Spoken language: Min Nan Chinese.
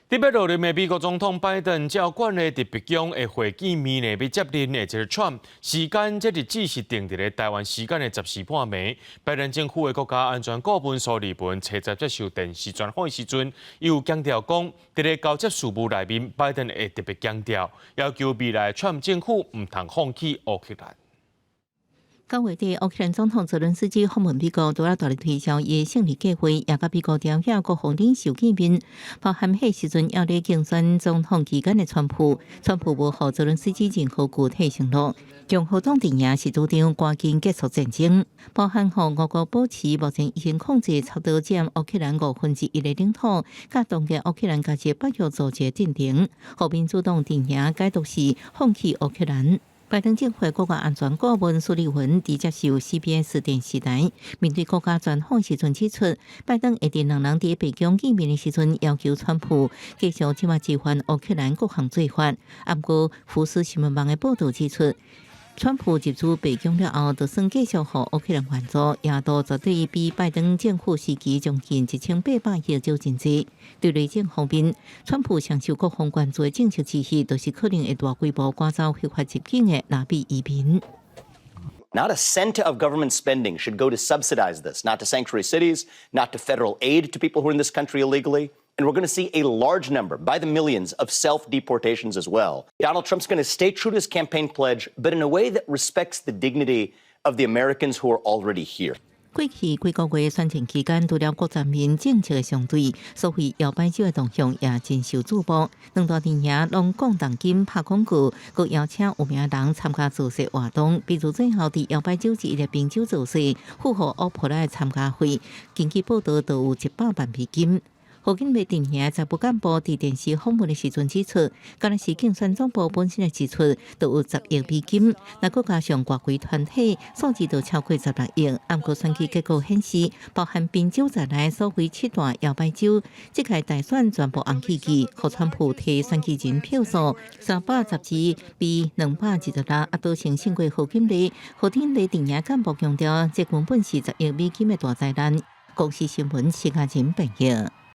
欲落任的美國總統拜登，照慣例佇白宮會會見明年欲接任的這个川普，時間這日子是定佇咧台灣時間的10時半暝。拜登政府的國家安全顧問蘇利文初十接受電視專訪的時陣，伊有強調講，佇咧交接事務內面，拜登會特別強調，要求未來川普政府毋通放棄烏克蘭。9月底，烏克蘭總統澤倫斯基訪問美國，除了大力推銷伊的勝利計劃，也佮美國朝野各方領袖見面，包含彼時陣猶咧競選總統期間的川普。川普無予澤倫斯基任何具體承諾。共和黨陣營是主張趕緊結束戰爭，包含予俄國保持目前已經控制差不多佔烏克蘭1/5的領土，佮凍結烏克蘭加入北約組織進程。予民主黨陣營解讀是放棄烏克蘭。拜登政府國家安全顧問蘇利文佇接受 CBS 電視台面對國家專訪時陣指出，拜登會佇兩人佇白宮見面的時陣要求川普繼續這馬支援烏克蘭各項做法。毋過，福斯新聞網的報導指出，川普入主白宮了後，就算繼續予烏克蘭援助，也都絕對比拜登政府時期將近1800億少真濟。對內政方面，川普上受各方關注的政策之一，就是可能會大規模趕走非法入境的拉美移民。 Not a cent of government spending should go to subsidize this, not to sanctuary cities, not to federal aid to people who are in this country illegally. And we're going to see a large number, by the millions, of self deportations as well. Donald Trump's going to stay true to his campaign pledge, but in a way that respects the dignity of the Americans who are already here. 過去幾個月選戰期間，除了國際面政策的相對，所謂搖擺州的動向也真受矚目。兩大陣營攏講重金拍廣告，閣邀請有名人參加造勢活動。比如最後佇搖擺州之一的賓州造勢，富豪奧普拉的參加費，根據報道都有100萬美金。賀錦麗陣營財務幹部佇電視訪問的時陣指出，敢若是競選總部本身的支出就有10億美金，若閣加上外圍團體，數字就超過16億。毋過選舉結果顯示，包含賓州在內所謂七大搖擺州，這屆大選全部紅起去，予川普提選舉人票數312比226，壓倒性勝過賀錦麗。賀錦麗陣營幹部強調，這根本是10億美金的大災難。公視新聞，施嘉仁編譯。